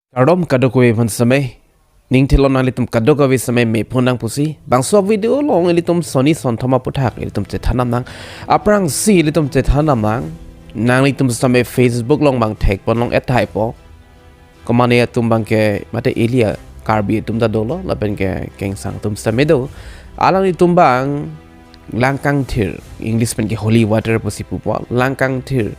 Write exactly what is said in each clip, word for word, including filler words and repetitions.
Kardom kadokave aphan sitame, ning thelo nanglitum kadokave sitame me phonang pusi. Bangso video along ilitum soni sonthom aputhak ilitum chethan damnang. Aphrangsi ilitum chethan damnang, nanglitum sitame Facebook along bang thekpon long ethaipo. Komane atum bangke mate ili a Karbi atum ta dolo, lapen ke kengsang atum sitame do. Alanglitum bang lang kangthir, English pen ke holy water pusi pupo, lang kangthir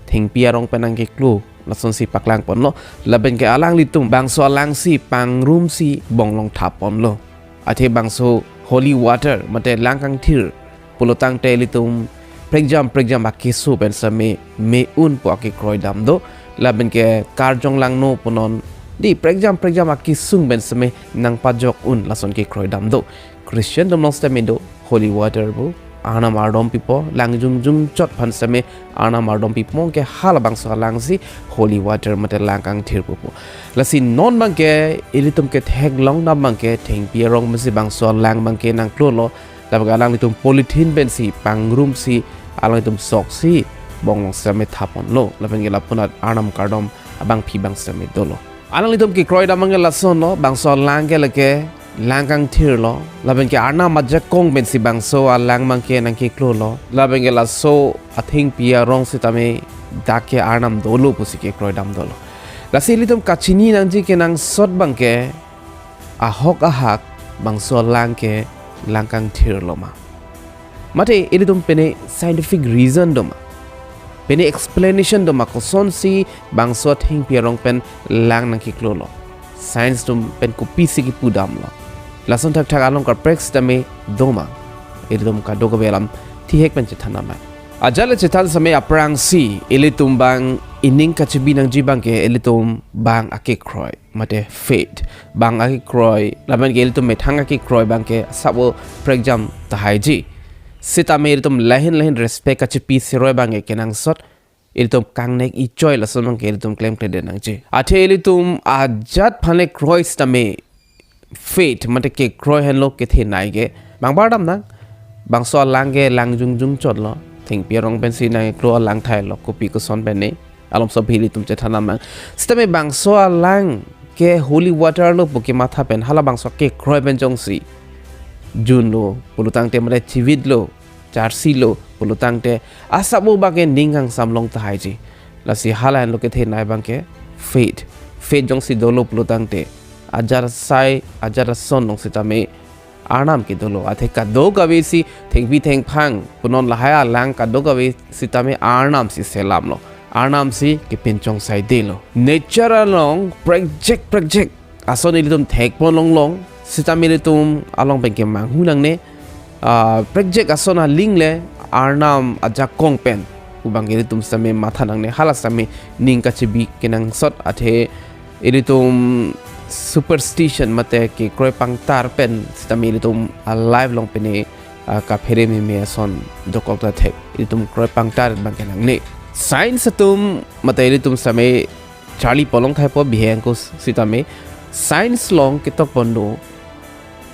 thengpi arong pen nangkeklo, lasonsi paklangponlo, lapen ke alanglitum bangso alangsi pangrumsi bong along thapponlo. Athe bangso holy water mate lang kangthir pulotangte ilitum prekjam prekjam akeso pen sitame me-un pu akekroi dam do, lapen ke karjong langno punon, di prekjam prekjam akesung pen sitame nangpajok un, lason kekroi dam do. Christian atum along sitame do, holy water pu Arnam ardom pipo, lang jongjung chot aphan sitame Arnam ardom pipo, ke halabangso alangsi holy water mate lang kangthir pupo. Lasi non bangke ilitum ketheklong dam bangke thengpi arong pensi bangso alang bangke nangklolo, lapen alanglitum polythene pensi pangrumsi alanglitum soksi bong along sitame thapponlo, lapen ke lapunat Arnam kardom abangpi bang sitame dolo. Alanglitum kekroi dam bangke lasonlo, bangso alang ke lake lang kangthirlo, lapen ke Arnam ajakong pensi bangso alang bangke nangkeklolo, lapen ke laso athengpi arong sitame dak ke Arnam dolo pusi kekroi dam dolo. Lasi ilitum kachini nangji kenangsot bangke ahok ahak bangso alang ke lang kangthirlo ma? Mate ilitum pine scientific reason do ma? Pine explanation do ma kosonsi bangso athengpi arong pen lang nangkeklolo? Science atum pen kopisi kipu damlo? Lason thakthak along kaprek sitame do ma? Ilitum kadokave alam thihek pen chethan damnang. Ajat le chethan sitame aphrangsi ilitum bang ining kachebi nangji bangke ilitum bang akekroi mate faith, bang akekroi, lapen ke ilitum methang akekroi bangke asap o prekjam tahaiji. Sitame ilitum lahin lahin respect kachepi seroi bangke kenangsot, ilitum kangnek ichoi lason bangke ilitum klemkledet nangji. Athe ilitum ajat aphan le kroi sitame faith mate kekroi henlo kethenei ke bang bar damnang. Bangso alang ke lang jongjung chotlo, thengpi arong pensi nangkeklo alang thailo, kopi koson pen ne, alomso aphi ilitum chethan damnang. Sitame bangso alang ke holy water lo pu kematha pen halabangso kekroi pen jongsi junlo pulotangte mate chivitlo, charsilo pulotangte asap o bangke ning kangsam long tahaiji. Lasi hala henlo kethenei bangke faith. Faith jongsi dolo pulotangte ajat asai ajat ason along sitame Arnam ke dolo. Athe kadokavesi thengpi thengphang punon lahai alang kadokave sitame Arnam si selamlo, Arnam si kepinchong saidelo. Nature along prekjak prekjak ason ilitum thekpon longlong sitame ilitum along pen kemanghu nangne. Ah, prekjak ason aling le Arnam ajakong pen pu bangke ilitum sitame matha nangne, hala sitame ning kachebi kenangsot. Athe ilitum superstition mate kekroi pangtar pen sitame ilitum a-life along pine, ah, kaphere meme ason dokok ta thek, ilitum kroi pangtar bangke nangne. Science atum mate ilitum sitame charlipon long thaipo, bihek angko sitame science along ketokpon do,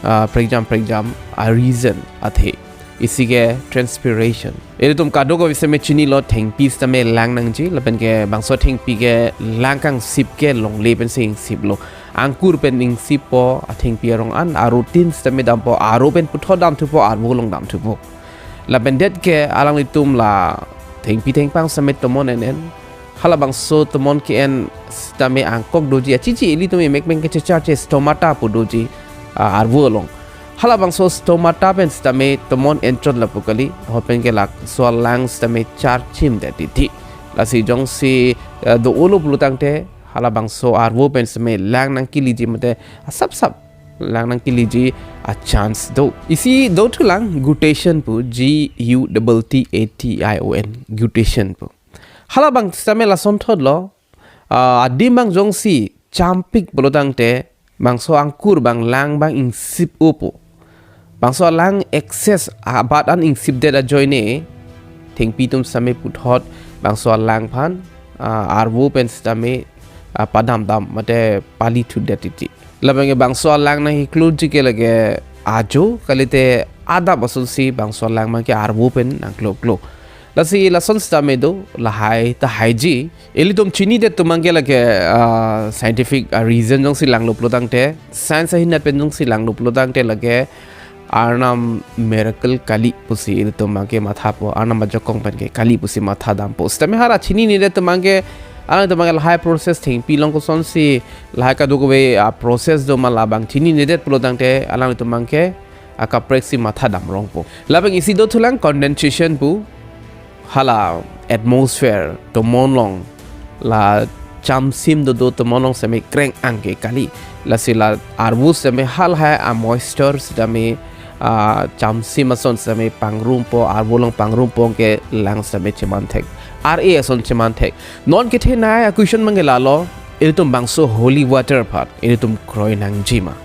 ah, prekjam prekjam a-reason athe, isi ke transpiration. Ilitum kadokave sitame chinilo, thengpi sitame lang nangji, lapen ke bangso thengpi ke lang kangsip ke longle pensi ingsiplo. Angkur pen ingsippo, athengpi arong an, aro tin sitame dampo, aro pen puthot damthupo, arvo along damthupo. Lapen det ke alanglitum la thengpi thengphang sitame tomon en en. Halabangso tomon ke-en sitame angkok doji, achichi ilitum emek pen kechecharche stomata pu doji, ah, arvo along. Halabangso stomata pen sitame tomon enchot lapu kali, ahut pen ke laso alang sitame charchim det titi. Lasi jongsi, eh, do-olo pulotangte, halabangso arvo pen sitame lang nangkiliji mate asapsap lang nangkiliji a-chance do. Isi dothulang guttation pu, G U T T A T I O N, guttation pu. Halabang sitame lasonthotlo, ah, adim bang jongsi champik pulotangte, bangso angkur bang lang bang ingsip-opo. Bangso alang excess abat an ingsipdet ajoine, thengpi atum sitame puthot bangso alang aphan, ah, arvo pen sitame, ah, padamdam mate pali thudet titi. Lapen ke bangso alang nangkekloji ke lake ajo kalite adap asonsi bangso alang bangke arvo pen nangkloklo. Lasi lason sitame do, lahai ta haiji. Ilitum chinidet atum abangke lake, ah, scientific, ah, reason jongsi langlo pulotangte, science ahin pen jongsi langlo pulotangte lake Arnam miracle kali pusi ilitum abangke mathapo, Arnam ajakong pen ke kali pusi matha dampo. Sitame hala chininedet atum abangke, alangtum abangke lahai process thengpi along kosonsi lahai kadokave, ah, process do ma labang chininedet pulotangte alangtum abangke akaprek si matha dam rongpo. Labang isi do thulang condensation pu, hala atmosphere tomon along la chamsim dodo tomon along sitame kreng-ang ke kali. Lasi la arvo sitame halahai a moisture sitame, ah, chamsim ason sitame pangrumpo, arvo along pangrumpo ke lang sitame cheman thek. Ar-e ason cheman thek. Non kethenei a question abangke lalo, ilitum bangso holy water aphan ilitum kroi nangji ma?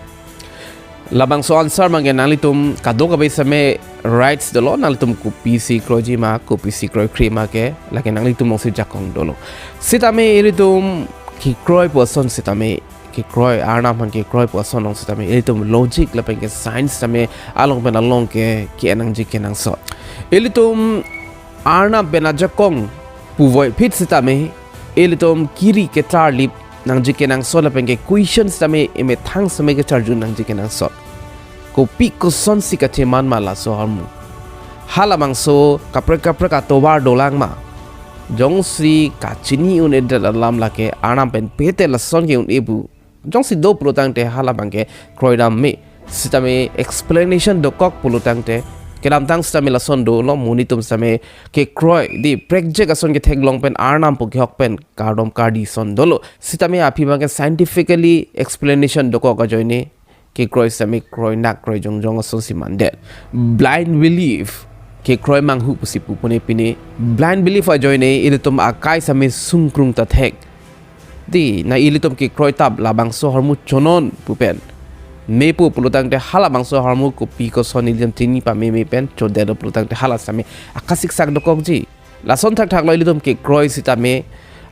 Labangso answer abangke nanglitum kadokave sitame rights dolo, nanglitum kopisi kroiji ma, kopisi kroikre ma ke, lake nanglitum alongsi jakong dolo. Sitame ilitum kekroi pu ason sitame, kekroi, Arnam aphan kekroi pu ason along sitame ilitum logic lapen ke science sitame along pen along ke, ke-en nangji kenangsot. Ilitum Arnam pen ajakong puvoiphit sitame ilitum kiri kacharlip nangji kenangsot lapen ke question sitame emethang sitame kacharju nangji kenangsot. Kopi kosonsi kacheman ma laso ahormu? Halabangso kaprek kaprek atovar dolang ma? Jongsi kachini un-edet alam lake Arnam pen pete lason ke un-e pu jongsi do pulotangte hala abangke kroi dam me. Sitame explanation dokok pulotangte kedamtang sitame lason dolo, monit atum sitame kekroi, dei, prekjak ason ketheklong pen Arnam pu kehok pen kardom kardi ason dolo. Sitame aphi abangke scientifically explanation dokok ajoine kekroi sitame kroinak kroi jongjong asonsi mandet. Blind belief, kekroi manghu pusi pupune pine. Blind belief ajoine ilitum akai sitame sungkrung ta thek. Dei, na ilitum kekroi tap labangso ahormu chonon pu pen mepo pulotangte halabangso ahormu kopi koson ilitum chini pameme pen chodetlo pulotangte hala sitame akasiksak dokokji. Lason thakthak lo, ilitum kekroi sitame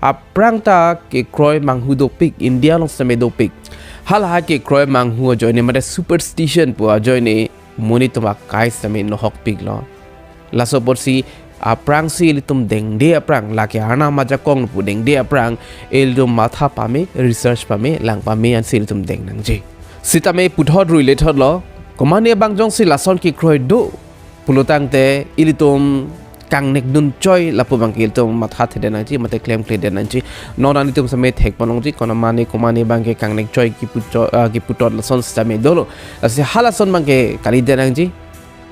aphrang ta kekroi manghu dopik, India along sitame dopik. Halahai kekroi manghu ajoine mate superstition pu ajoine monit atum akai sitame nohokpiklo. Laso apotsi aphrangsi ilitum dengde aphrang, lake Arnam ajakong pu dengde aphrang, ilitum matha pame, research pame, lang pame ansi ilitum deng nangji. Sitame puthot ruile thotlo, komane abang jongsi lason kekroi do pulotangte ilitum kangnekdun choi lapu abangke ilitum matha thedet nangji, mate klemkledet nangji. Non nanglitum sitame thekponlongji, konamane komane abangke kangnek choi kipu cho-, ah, kiputot lason sitame dolo. Lasi halason abangke kalidet nangji.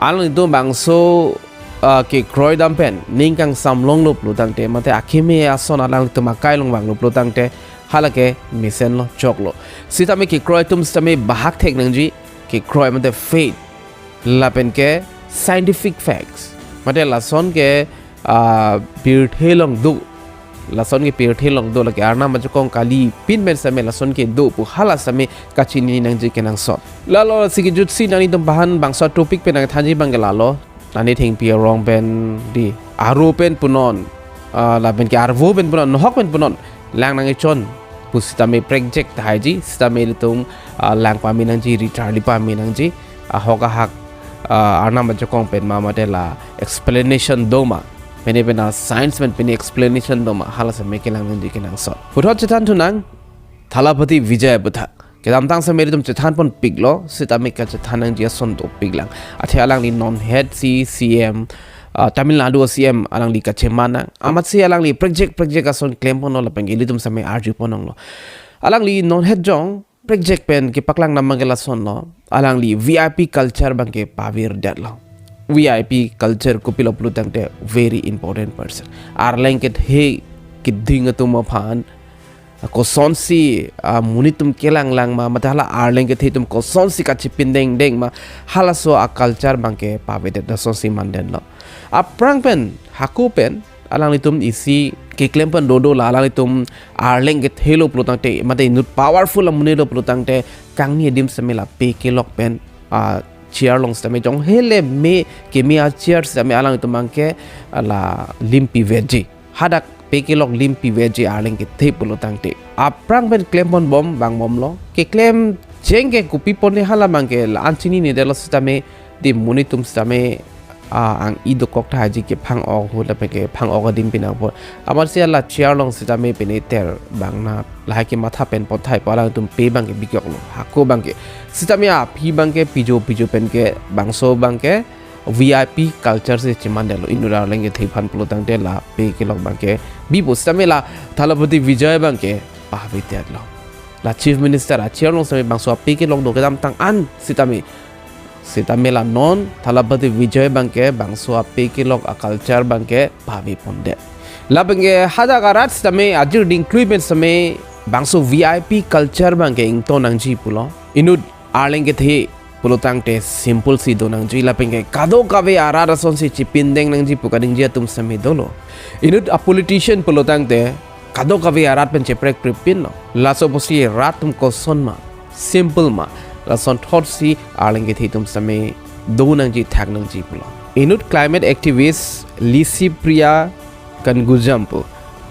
Alangtum bangso, ah, kekroi dam pen ning kangsam longlo pulotangte, mate akeme ason alangtum akai along vanglo pulotangte, halake mesenlo, choklo. Sitame kekroi atum sitame bahak thek nangji, kekroi mate faith lapen ke scientific facts, mate lason ke, ah, pirthe along do, lason ke pirthe along do, lake Arnam ajakong kali pin pen sitame lason ke do pu hala sitame kachini nangji kenangsot. Lalo lasi kejutsi nanglitum aphan bangso topic pen nangthanji abangke lalo, nani thengpi arong pen, dei, aro pen punon, ah, lapen ke arvo pen punon, nohok pen punon lang nangkechon pusitame prekjak ta haiji. Sitame ilitum, ah, lang pame nangji, ri charli pame nangji. Ahok ahak, ah, Arnam ajakong pen ma mate la explanation do ma, pine pine science pen pine explanation do ma, hala sitame kelang nangji kenangsot. Puthot chethan thunang Thalapathy Vijay Buddha. Kedamtang sitame ilitum chethanponpiklo, sitame kachethan nangji ason dopiklang. Athe alangli nonhet si C M, ah, Tamil Nadu C M alangli kacheman nang. Amatsi alangli prekjak prekjak ason klemponlo lapen ke ilitum sitame arjupon longlo. Alangli nonhet jong prekjak pen kepaklang nam abangke lasonlo. Alangli V I P culture abangke pavirdetlo. V I P culture kopilo pulotangte very important person. Arleng kethe keding atum aphan kosonsi, ah, monit atum kelanglang ma, mate hala arleng kethe atum kosonsi kachipindengdeng ma, halaso a culture abangke pavedet asonsi mandetlo. Aphrang pen, hako pen, alanglitum isi keklem pen dodo la, alanglitum arleng kethelo pulotangte, mate inut powerful amonit lo pulotangte, kangni adim sitame la pe kelok pen, ah, chair along sitame jong hele me keme a chair sitame alanglitum abangke, ah, la lim piveji. Hadak pe kelok lim piveji arleng kethe pulotangte. Aphrang pen klemponbom vangbomlo. Keklem cheng ke kopi pone hala abangke la-an chininedetlo sitame, dei, monit atum sitame a, ang-i dokok tahai ji kephang-ok ahut lapen kephang-ok adim pinangpo. Amatsi la chair along sitame pine ter bang na lahai kematha pen pothai pu alangtum pe abangke bikoklo, hako abangke. Sitame aphi abangke pijo pijo pen ke bangso abangke V I P culture si chemandetlo. Inut arleng kethe aphan pulotangte la pe kelok abangke bipo, sitame la Thalapathy Vijay abangke pavedetlo. La Chief Minister a-chair along sitame bangso ape kelok do kedamtang an sitame, sitame la non Thalapathy Vijay abangke bangso ape kelok a-culture abangke pavepondet. Lapen ke hadak arat sitame ajir dingklui pen sitame bangso V I P culture abangke ington nangji pulo. Inut arleng kethe pulotangte simple si do nangji, lapen ke kadokave arat asonsi chipindeng nangji pu kaningje atum sitame dolo. Inut a-politician pulotangte kadokave arat pen cheprek pripinlo. Laso pusi rat atum koson ma, simple ma, lasonthotsi arleng kethe atum sitame do nangji, thak nangji pulo. Inut climate activist Lisipriya Kangujiam pu,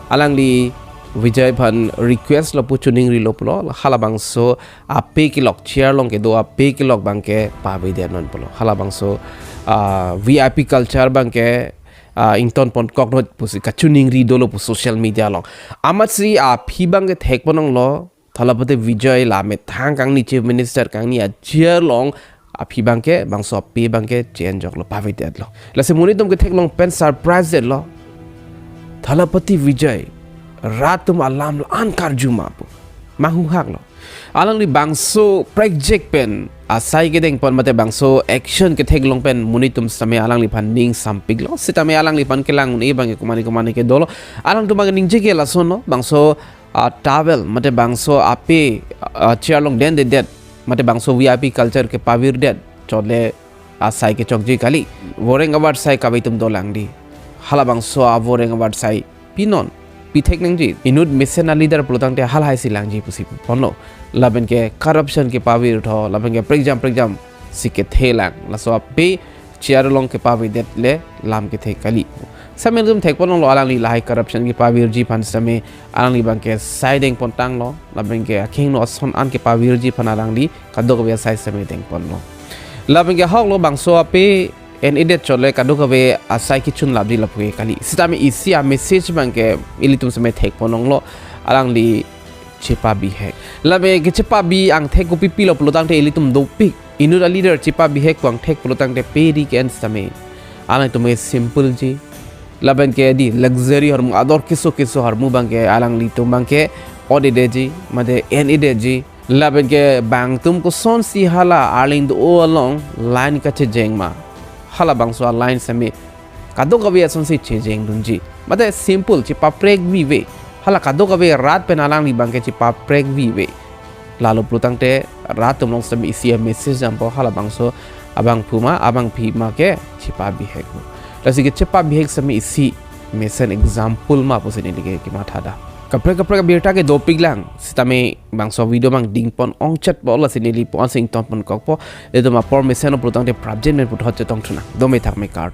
alangli Vijay aphan request lo pu, chuningrilo pulo, halabangso ape kelok, chair along kedo ape kelok abangke pavedetnon pulo. Halabangso, ah, V I P culture abangke, ah, ingtonpon koknot pusi kachuningri dolo pu social media along. Amatsi aphi abangke thekponlonglo, Thalapathy Vijay la methang kangni Chief Minister kangni a-chair along aphi abangke bangso ape abangke che-enjoklo, pavedetlo. Lasi monit atum ketheklong pen surprise detlo. Thalapathy Vijay rat atum alam la-an karju ma pu. Manghuhaklo. Alangli bangso project pen asai kedengpon mate bangso action ketheklong pen monit atum sitame alangliphan ning sampiklo. Sitame alangliphan kelang un-e abangke komane komane ke dolo. Alangtum abangke ningje ke lasonlo, bangso, ah, towel mate bangso ape, ah, chair along dendedet mate bangso V I P culture kepavirdet chot le asai kechokji kali. Voreng award sai kave atum dolang di. Halabangso avoreng award sai pinon, pithek nangji. Inut mesen a-leader pulotangte halahai si langji pusi ponlo. Lapen ke corruption kepavirtho, lapen ke prekjam prekjam si kethelang. Laso ape chair along kepavedet le lam kethe kali. Sitame ilitum thekponlonglo, alangli lahai corruption kepavirji aphan sitame alangli abangke sai dengpontanglo, lapen ke akhingno ason an kepavirji aphan alangli kadokave asai sitame dengponlo. Lapen ke ahoklo, bangso ape en-edet chot le kadokave asai kechunlapji lapu ke kali. Sitame isi a-message abangke ilitum sitame thekponlonglo, alangli chepabihek. Lapen ke chepabi angthek kopipilo pulotangte ilitum dopik. Inut a-leader chepabihek pu angthek pulotangte pe ri ke-en sitame alangtum ke simple ji. Lapen ke di luxury ahormu, ador keso keso ahormu abangke alanglitum abangke odedetji mate en-edetji. Lapen ke bangtum kosonsi hala arleng do-o along line kachejeng ma, halabangso a-line sitame kadokave asonsi chejengdunji. Mate simple, chepaprekvive. Hala kadokave rat pen alangli abangke chepaprekvive. Lalo pulotangte rat atum along sitame isi a-message dampo, halabangso abangphu ma, abangpi ma ke chepabihek. Lasi kechepabihek sitame isi mesen example ma pusi neli ke kemathadam. Kaprek kaprek abirta ke dopiklang, sitame bangso video abang dingpon ongchetpo, lasi neli pu-an si ingtonpon kokpo. Ilitum apor mesen pulotangte prapjin pen puthot chetongthu nang. Dome thakme kardom.